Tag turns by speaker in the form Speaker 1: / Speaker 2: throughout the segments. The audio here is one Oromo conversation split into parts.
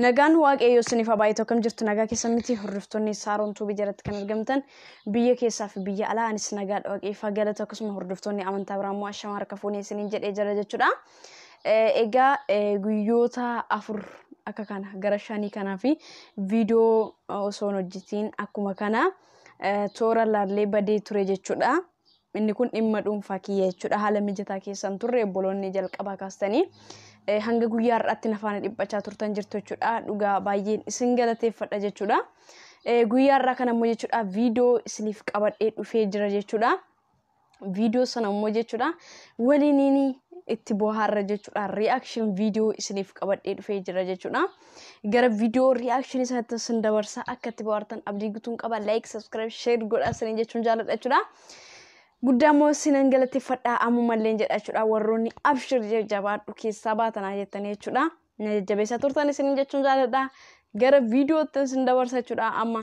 Speaker 1: Nagaan waaqayyoo isiniif haa baay'atu. Akkam jirtu? Nagaa keessan miti? Hordoftoonni Saaroon Tuubii jalatti kan argamtan biyya keessaa fi biyya alaa, anis nagaadha, waaqeeffaa galatu. Akkasuma hordoftoonni amantaa biraa immoo ashama harka fuunee isiniin jedhee jira jechuudha. Egaa guyyoota 4 akka kana gara 5 kanaa fi viidiyoo osoo hin hojjetiin akkuma kana toora laallee badee ture jechuudha. Inni kun dhimma dhuunfaa kiyya jechuudha. Haala mijataa keessan turre, obboloonni jalqabaa kaastanii hanga guyyaa har'aatti nafaana dhiphachaa turtan jirtu jechuudha. Dhugaa baay'een isin galateeffadha jechuudha. Guyyaa har'aa kana immoo jechuudha viidiyoo isiniif qabadhee dhufee jira jechuudha. Viidiyoo sana immoo jechuudha waliiniin itti bohaarra jechuudha. Reaction viidiyoo isiniif qabadhee dhufee jira jechuudha. Gara viidiyoo reaction sanatti isin dabarsaa, akka itti bohaartan abdii guutuun qaba. Like, subscribe, share godhaa isiniin jechuun jaalladha jechuudha. Guddaa immoo isinan galateeffadhaa ammumallee jedha jechuudha. Warroonni abshir jajjabaadhu keessaa baatanaa jettanii jechuudha. Na jajjabeessaa turtan isiniin jechuun jaalladha. Gara viidiyootti isin dabarsa jechuudha amma.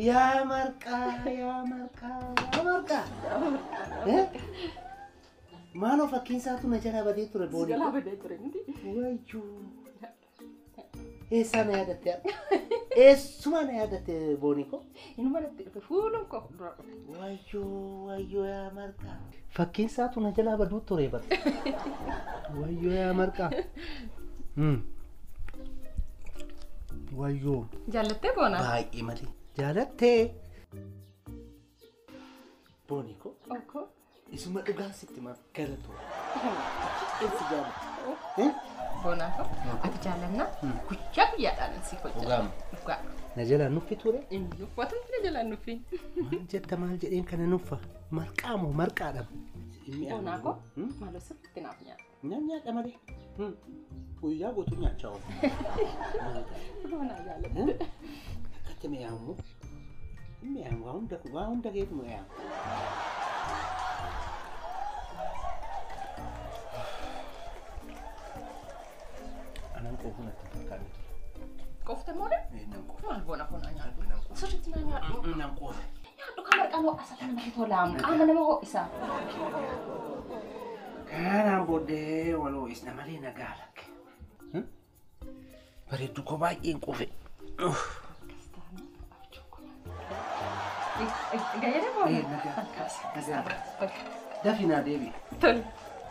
Speaker 2: Yaa marqaa, yaa marqaa, yaa marqaa. Maaloo fakkiin isaatu na jalaa badee ture booni.
Speaker 3: Jalaa badee ture miti.
Speaker 2: Wayyuu. Eessaa na yaadatte? Eessuma na yaadatte booni ko?
Speaker 3: Inuma natti dhufe, fuulum koo dura dhufe.
Speaker 2: Wayyoo, wayyoo yaa marqaa. Fakkiin isaatu na jalaa baduu ture bara. Wayyoo yaa marqaa. Wayyoo.
Speaker 3: Jaallattee boona?
Speaker 2: Baay'ee malee. Jaalattee. Booni ko.
Speaker 3: Okkoo.
Speaker 2: Isuma dhugaa sitti maaf galatoo. Eessi jaalladha.
Speaker 3: Boonaa koo ati jaallannaa guyyaa guyyaadhaan si hojjedha.
Speaker 2: Dhugaama.
Speaker 3: Dhugaa.
Speaker 2: Na jalaa nuffi ture.
Speaker 3: Inni uffata na jalaa nuffi.
Speaker 2: Maal jetta, maal jedheen kana nuffa? Marqaa moo marqaadha?
Speaker 3: Boonaa koo maaloo sirriitti naaf nyaata.
Speaker 2: Nyaadha malee. Guyyaa guutuu nyaachaa oolu.
Speaker 3: Boonaa jaallatte.
Speaker 2: Akkatti mi'aamu. Mi'aamu, waa hunda, waa hunda keetu mi'aamu. Anan quufu natti hin fakkaanne ture.
Speaker 3: Qofte moo?
Speaker 2: Nan quufe.
Speaker 3: Maal boona koo naa nyaadhu.
Speaker 2: Nan quufe.
Speaker 3: Sirriitti naa nyaadhu.
Speaker 2: Nan quufe.
Speaker 3: Nyaadhu kan marqaan ho'asa kan namatti tolaam. Qaama nama ho'isa.
Speaker 2: Kanaan booddee wal ho'isna malee nagaa lakke. Bareeddu koo baay'een quufe.
Speaker 3: Gayyada boona.
Speaker 2: Nagaa. Nagaa. Dafi naa deebi'i.
Speaker 3: Tole.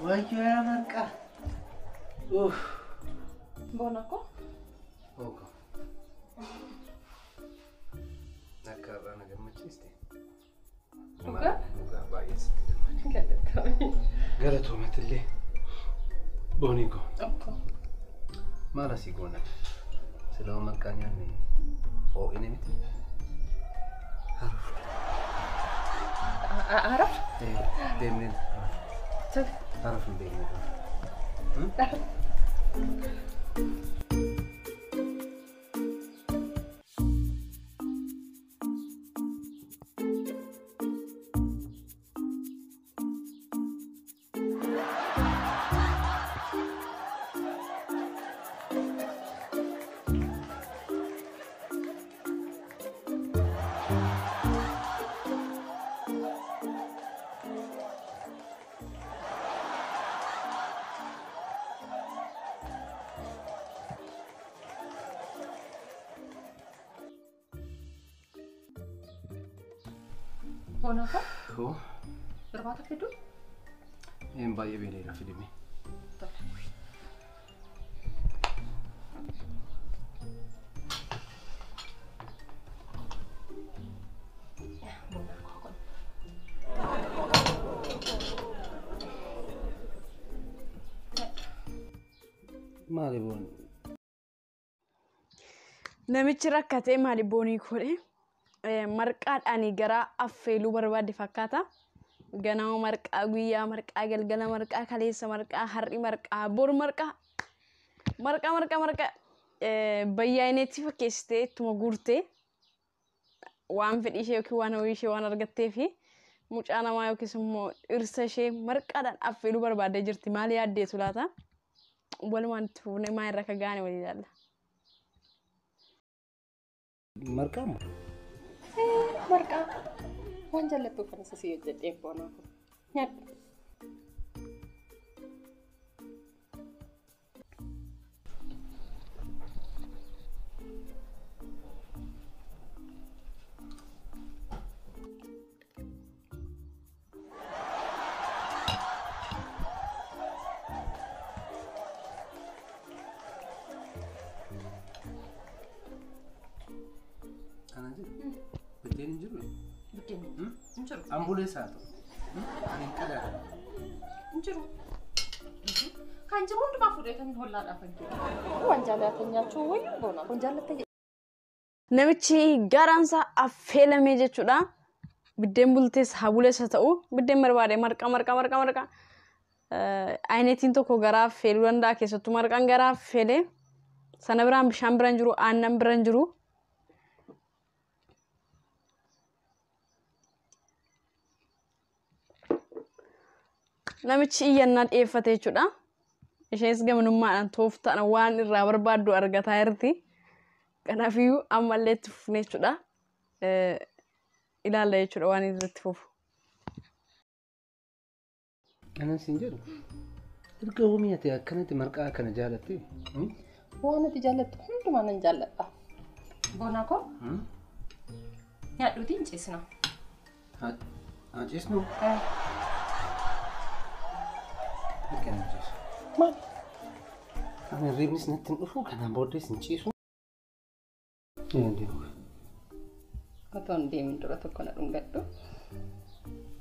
Speaker 2: Wayyoo yaa marqaa. Uff.
Speaker 3: Boona koo.
Speaker 2: Ogo. Akka irraa na gammachiiste.
Speaker 3: Dhugaa?
Speaker 2: Dhugaa baay'ee sitti gammade.
Speaker 3: Galatoomi.
Speaker 2: Galatoomatillee. Boonii koo.
Speaker 3: Okkoo.
Speaker 2: Maal asii goona? Silaa marqaa nyaanne ho'ine miti. Haruuf.
Speaker 3: Araf?
Speaker 2: Deemneen
Speaker 3: Tole.
Speaker 2: haruuf hin beekne.
Speaker 3: Boona koo.
Speaker 2: Hoo.
Speaker 3: Irbaata fiduu?
Speaker 2: Een, baay'ee beeleera, fidime.
Speaker 3: Tole. Boona koo kun.
Speaker 2: Maali boon?
Speaker 1: Namichi rakkatee maali boonii godhe marqaadhaan gara affeeluu barbaade fakkaata. Ganama marqaa, guyyaa marqaa, galgala marqaa, kaleessa marqaa, har'i marqaa, bor marqaa, marqaa, marqaa, marqaa. Bayyaa'ineetti fakkeessitee ittuma guurtee waan fedhii ishee yookiin waan hawwii ishee waan argattee fi mucaa namaa yookiis immoo dhirsa ishee marqaadhaan affeeluu barbaadee jirti. Maal yaaddeetu laata? Walumaan itti fufnee maal irra akka gaane walii ilaalla.
Speaker 2: Marqaa moo?
Speaker 3: Marqaa. Waan jaallattuuf anis si hojjedhee boonaa koo. Nyaadhu.
Speaker 2: Ambulees haa ta'u. Ani hin qadaadamu.
Speaker 3: Hin jiru. Kan jiru hundumaa fuudhee hollaadhaaf hin jiru. Waan jaalatan nyaachuu wayyu boona. Waan jaallatan
Speaker 1: Namichi garaansaa affeelamee jechuudha. Biddeen bultees haa bulees haa ta'u biddeen barbaade marqa marqa marqa marqa. Ayinetiin tokko garaa affeeluu danda'a keessattuu marqaan garaa affeelee sana biraan bishaan biraan jiru aannan biraan jiru. Namichi iyyannaa dhiyeeffate jechuudha. Isheenis gamanummaadhaan tooftaan waan irraa barbaaddu argataa jirti. Kanaafiyyuu ammallee itti fufne jechuudha. Ilaalla jechuudha waan irratti fufu.
Speaker 2: Kanan siin jedhu erga hoomii ati akkanatti marqaa kana jaalatte.
Speaker 3: Waan ati jaallattu hundumaa nan jaalladha. Boonaa koo nyaadhuutii hin ciisna.
Speaker 2: Haa ciisnu? Akka hin ciisu.
Speaker 3: Maal?
Speaker 2: Ani hirribnis natti hin dhufu kanaan booddees hin ciisu.
Speaker 3: Otoo hin deemin dura tokko na dhungadhu.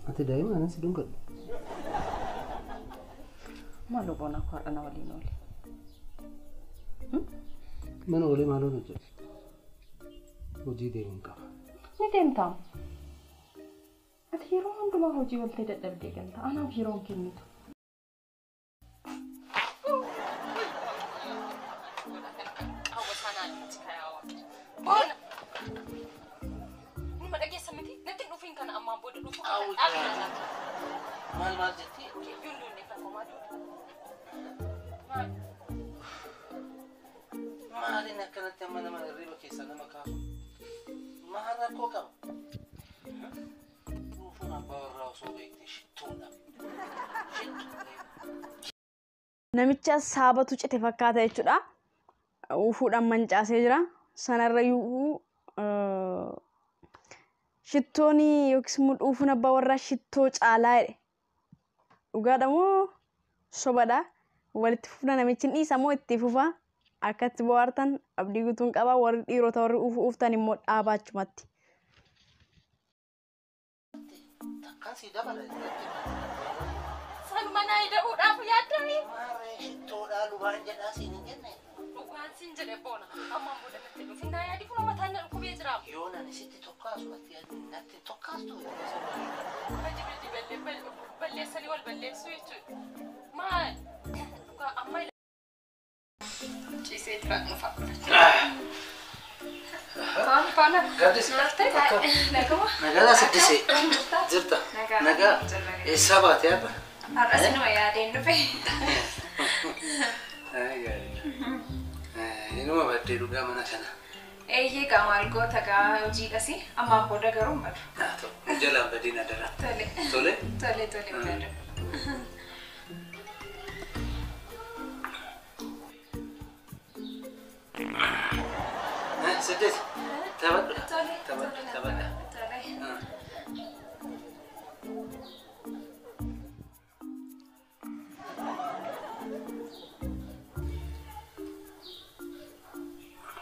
Speaker 2: Ati daa'ima anan si dhungadhu.
Speaker 3: Maaloo boonaa koo har'a na waliin oole.
Speaker 2: Mana oolee maaloon hojjedha? Hojii deemuun qaba.
Speaker 3: Ni deemtaa? Ati yeroo hundumaa hojii ooltee dadhabdee galta. Anaaf yeroo hin kennitu. Boona! Numa dhageessa miti? Natti hin dhufiin kana ammaan booda dhufu kana dhaabna.
Speaker 2: Maal maal jettee?
Speaker 3: Kiyyuun duunne kan homaa duuta. Maal?
Speaker 2: Maaliin akkanatti amma nama hirriba keessaa nama kaasu? Maal rakkoo qaba? Dhuufuun abbaa warraa osoo beektee shittuudha. Shittuu.
Speaker 1: Namicha saabatu cite fakkaata jechuudha. Ufuudhaan mancaasee jira. Sanarra iyyuu shittoon yookiis immoo dhuufuun abbaa warraa shittoo caalaa jedhe. Dhugaadha moo sobadha? Walitti fufna namichi hin dhiisa moo itti fufa? Akkatti bohaartan abdii guutuun qaba. Warri dhiirota warri ufu uftan immoo dhaabaa achumatti.
Speaker 2: Takkaan sii dabala.
Speaker 3: Sanuma naa ida'uudhaaf yaaddanii?
Speaker 2: Maarree shittoodhaa lubaan jedhaa siin hin jenne.
Speaker 3: Dhugaan siin jedhe boona. Ammaan booda natti dhufin naa yaadi kun mataan na dhukkubee jira.
Speaker 2: Yoo nani sitti tokkaasu ati natti tokkaastu.
Speaker 3: Hojii balleessanii wal balleessuu jechuudha. Maal? Dhugaa amma ciisee jira nufa. Faana faana.
Speaker 2: Gaddis.
Speaker 3: Naguma.
Speaker 2: Nagaa siddisee. Jirta. Nagaa. Eessaa baate har'a?
Speaker 4: Har'as inuma yaadeen dhufe.
Speaker 2: Inuma baddee dhugaa mana kana.
Speaker 4: Eeyyee gaa maal goota gaa hojiidhas ammaan booda garuu hin badu.
Speaker 2: Haa ta'u jalaan badiin adara.
Speaker 4: Tole.
Speaker 2: Tole.
Speaker 4: Tole tole badu.
Speaker 2: Siddis. Taphadhu.
Speaker 4: Tole.
Speaker 2: Taphadhu. Taphadha.
Speaker 4: Tole.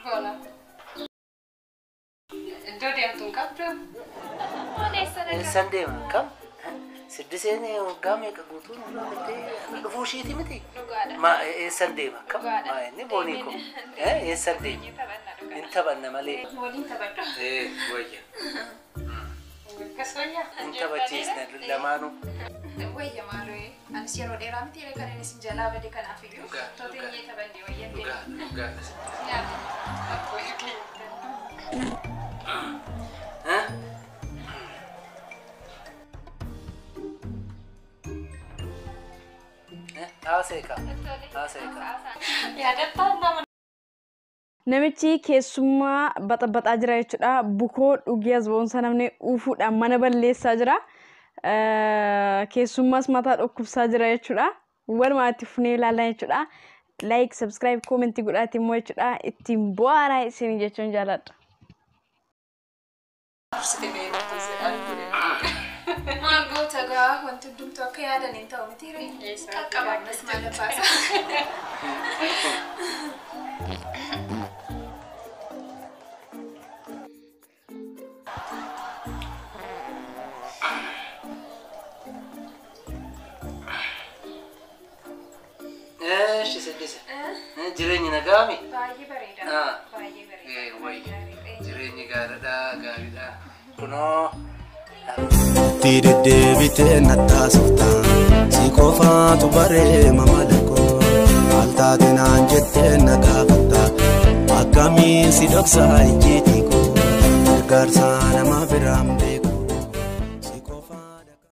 Speaker 3: Boona. Iddoo deemtu hin qabdu?
Speaker 4: Maal eessa nagaa?
Speaker 2: Eessaan deema? Kam? Siddiseen waggaa meeqa guutuu nurraa baddee dhufuu ishiiti miti?
Speaker 4: Dhugaadha.
Speaker 2: Ma eessaan deema? Kam?
Speaker 4: Dhugaadha.
Speaker 2: Ma inni boonii koo? Eessaan deema?
Speaker 4: Taphanna dhugaadha.
Speaker 2: Hin taphanna malee.
Speaker 4: Waliin taphadhu.
Speaker 2: Wayya.
Speaker 3: Akkas wayyaa?
Speaker 2: Hin taphachiisna lamaanuu.
Speaker 4: Wayya maaloo anis yeroo dheeraa miti kan inni isin jalaa bade kanaaf iyyuu
Speaker 2: Dhugaa,
Speaker 4: toteenyee
Speaker 2: dhugaa.
Speaker 4: taphannee wayya
Speaker 2: Dhugaa dhugaa.
Speaker 4: Nyaata.
Speaker 2: Haasee kaa. Haasee kaa.
Speaker 3: Yaadattaa nama
Speaker 1: Namichi keessummaa baxabaxaa jira jechuudha. Bukoo dhugee as boonsaa namni ufuudhaan mana balleessaa jira. Keessummaas mataa dhukkubsaa jira jechuudha. Walumaa itti fufnee ilaalaa jechuudha. Like, subscribe, comment godhaati immoo jechuudha. Ittiin bohaaraa isin jechuun jaalladha.
Speaker 4: Maal goota gaa wanti hundumtuu akka yaadan hin ta'u miti ree. Qaqqabaannas maal baasa.
Speaker 2: Eshi siddise. Jireenyi nagaami?
Speaker 4: Baay'ee bareeda.
Speaker 2: Ah.
Speaker 4: Baay'ee bareeda.
Speaker 2: Eh, wayya. Jireenyi gaariidha, gaariidha. Kunoo.
Speaker 5: Itti deddeebitee nattaasifta si qofaatu bareema malakoo maal taate naan jettee na gaafatta akkamiin si dhoksaa ijjiitii koo gargaarsa nama biraan beeku.